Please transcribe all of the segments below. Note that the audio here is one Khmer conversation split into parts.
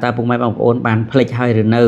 តើពុកម៉ែបងប្អូនបានភ្លេចហើយឬនៅច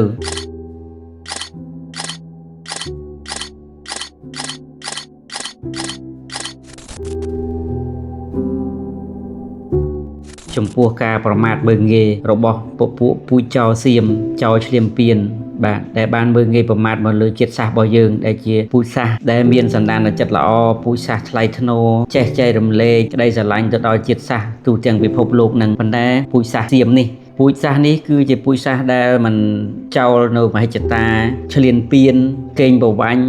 ំពោះការប្រមាថមើលងាយរបស់ពពួកពូជចោរសៀមចោរឈ្លានពានបាទដែលបានមើលងាយប្រមាថមកលើជាតិសាសន៍របស់យើងដែលជាពូជសាសន៍ដែលមានសន្តានចិត្តល្អពូជសាសន៍ថ្លៃថ្នូរចេះចែករំលែកក្តីស្រឡាញ់ទៅដល់ជាតិសាសន៍ទូទាំងពិភពលោកនឹងប៉ុន្តែពូជសាសន៍សៀមនេះពូជសាសន៍នេះគឺជាពូជសាសន៍ដែលមិនចោលនៅមហិច្ឆតាឈ្លានពានកេងប្រវ័ញ្ច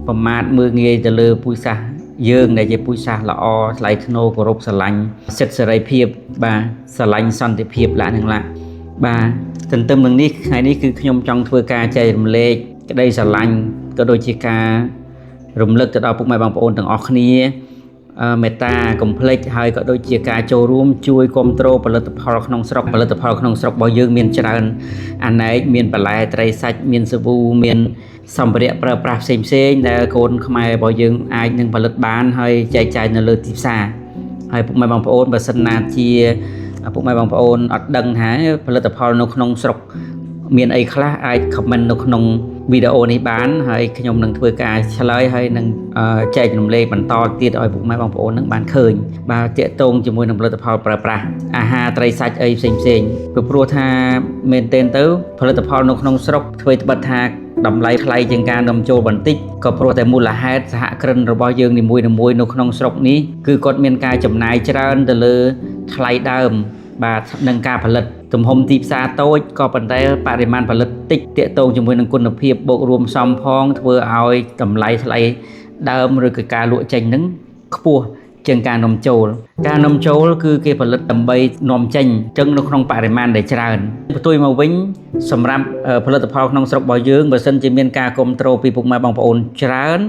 ប្រមាថមើលងាយទៅលើពូជសាសន៍យើងដែលជាពូជសាសន៍ល្អថ្លៃថ្នូរគោរពស្រឡាញ់សិទ្ធិសេរីភាពបាទស្រឡាញ់សន្តិភាពលក្ខណៈឡាបាទទន្ទឹមនឹងនេះថ្ងៃនេះគឺខ្ញុំចង់ធ្វើការចែករំលែកក្តីស្រឡាញ់ក៏ដូចជាការរំលឹកទៅដល់ពុកម៉ែបងប្អូនទាំងអស់គ្នាមេត្តាកុំភ្លេចហើយក៏ដូចជាការចូលរួមជួយគ្រប់គ្រងផលិតផលក្នុងស្រុកផលិតផលក្នុងស្រុករបស់យើងមានច្រើនអាណែកមានបន្លែត្រីសាច់មានសាប៊ូមានសម្ភារៈប្រើប្រាស់ផ្សេងៗដែលកូនខ្មែររបស់យើងអាចនឹងផលិតបានហើយចែកចាយនៅលើទីផ្សារហើយពុកម៉ែបងប្អូនបើសិនណាជាពុកម៉ែបងប្អូនអត់ដឹងថាផលិតផលនៅក្នុងស្រុកមានអីខ្លះអាច comment នៅក្នុងវីដេអូនេះបានហើយខ្ញុំនឹងធ្វើការឆ្លើយហើយនឹងចែករំលែកបន្តទៀតឲ្យពុកម៉ែបងប្អូននឹងបានឃើញបាទតាក់ទងជាមួយនឹងផលិតផលប្រើប្រាស់អាហារត្រីសាច់អីផ្សេងៗពីព្រោះថាមែនទែនទៅផលិតផលនៅក្នុងស្រុកធ្វើត្បិតថាតម្លៃថ្លៃជាងការនាំចូលបន្តិចក៏ព្រោះតែមូលហេតុសហគ្រិនរបស់យើងនីមួយៗនៅក្នុងស្រុកនេះគឺគាត់មានការចំណាយច្រើនទៅលើថ្លៃដើមបាទនឹងការផលិតទំហំទីផ្សារតូចក៏ប៉ុន្តែបរិមាណផលិតតិចទាក់ទងជាមួយនឹងគុណភាពបូករួមផ្សំផងធ្វើឲ្យតម្លៃថ្លៃដើមឬក៏ការលក់ចេញនឹងខ្ពស់ជាងការនាំចូលការនាំចូលគឺគេផលិតដើម្បីនាំចេញចឹងនៅក្នុងបរិមាណដែលច្រើនផ្ទុយមកវិញសម្រាប់ផលិតផលក្នុងស្រុករបស់យើងបើសិនជាមានការគ្រប់គ្រងពីពុកម៉ែបងប្អូនច្រើន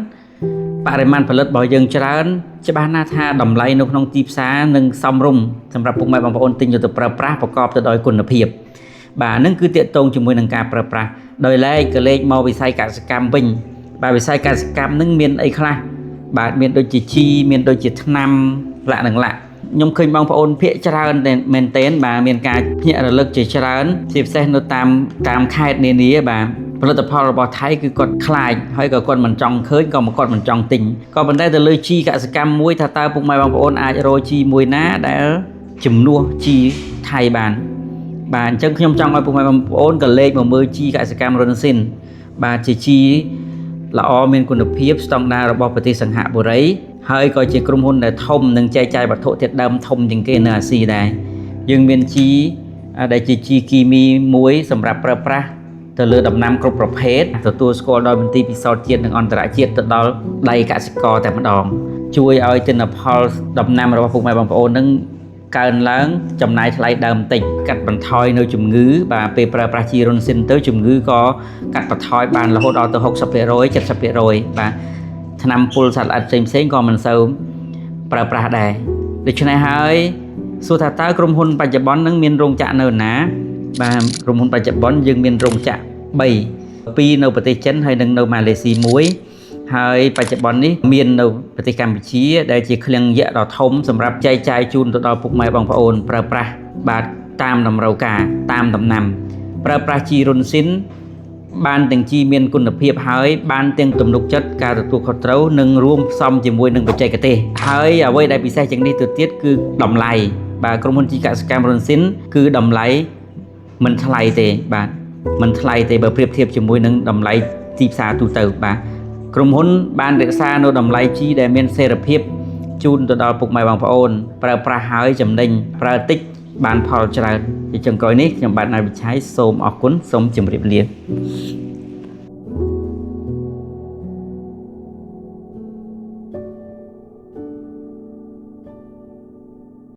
បរិមាណផលិតរបស់យើងច្រើនច្បាស់ណាស់ថាតម្លៃនៅក្នុងទីផ្សារនឹងសមរម្យសម្រាប់ពុកម៉ែបងប្អូនទិញយកទៅប្រើប្រាស់ប្រកបទៅដោយគុណភាពបាទហ្នឹងគឺទាក់ទងជាមួយនឹងការប្រើប្រាស់ដោយឡែកក៏លេខមកវិស័យកសិកម្មវិញបាទវិស័យកសិកម្មហ្នឹងមានអីខ្លះបាទមានដូចជាជីមានដូចជាថ្នាំលក្ខណៈលក្ខខ្ញុំឃើញបងប្អូនភាគច្រើនមែនទែនបាទមានការភ្ញាក់រលឹកជាច្រើនជាពិសេសនៅតាមខេត្តនានាបាទផលិតផលរបស់ថៃគឺគាត់ខ្លាចហើយក៏គាត់មិនចង់ឃើញក៏គាត់មិនចង់ទិញក៏ប៉ុន្តែទៅលើជីកសិកម្មមួយថាតើពុកម៉ែបងប្អូនអាចរកជីមួយណាដែលជំនួសជីថៃបានបាទអញ្ចឹងខ្ញុំចង់ឲ្យពុកម៉ែបងប្អូនក៏លេខមកមើលជីកសិកម្មរុនស៊ីនបាទជាជីល្អមានគុណភាពស្តង់ដាររបស់ប្រទេសសិង្ហបុរីហើយក៏ជាក្រុមហ៊ុនដែលធំនិងចែកចាយវត្ថុធាតុដើមធំជាងគេនៅអាស៊ីដែរយើងមានជីដែលជាជីគីមីមួយសម្រាប់ប្រើប្រាស់ទៅលើដំណាំគ្រប់ប្រភេទទទួលស្គាល់ដោយមន្ទីរពិសោធន៍ជាតិនិងអន្តរជាតិទៅដល់ដៃកសិករតែម្ដងជួយឲ្យទិន្នផលដំណាំរបស់ពុកម៉ែបងប្អូននឹងកើនឡើងចំណាយថ្លៃដើមតិចកាត់បន្ថយនៅជំងឺបាទពេលប្រើប្រាស់ជីរុនស៊ីនទៅជំងឺក៏កាត់បន្ថយបានរហូតដល់ទៅ 60% 70% បាទថ្នាំពុលសត្វល្អិតផ្សេងៗក៏មិនសូវប្រើប្រាស់ដែរដូច្នេះហើយសួរថាតើក្រុមហ៊ុនបច្ចុប្បន្ននឹងមានរោងចក្រនៅណាបាទក្រុមហ៊ុនបច្ចុប្បន្នយើងមានរោងចក្រ3 2នៅប្រទេសចិនហើយនិងនៅម៉ាឡេស៊ីមួយហើយបច្ចុប្បន្ននេះមាននៅប្រទេសកម្ពុជាដែលជាឃ្លាំងយក្សដ៏ធំសម្រាប់ចែកចាយជូនទៅដល់ពុកម៉ែបងប្អូនប្រើប្រាស់បាទតាមតម្រូវការតាមដំណាំប្រើប្រាស់ជីរុនស៊ីនបានទាំងជីមានគុណភាពហើយបានទាំងទំនុកចិត្តការទទួលខុសត្រូវនិងរួមផ្សំជាមួយនឹងបច្ចេកទេសហើយអ្វីដែលពិសេសជាងនេះទៅទៀតគឺតម្លៃបាទក្រុមហ៊ុនជីកសិកម្មរុនស៊ីនគឺតម្លៃមិនថ្លៃទេបាទមិនថ្លៃទេបើប្រៀបធៀបជាមួយនឹងតម្លៃទីផ្សារទូទៅបាទក្រុមហ៊ុនបានរក្សានៅតម្លៃជីដែលមានសេរីភាពជូនទៅដល់ពុកម៉ែបងប្អូនប្រើប្រាស់ហើយចំណេញប្រើតិចបានផលច្រើនជាចុងក្រោយនេះខ្ញុំបាទណៃវិឆ័យសូមអរគុណសូមជម្រាបលា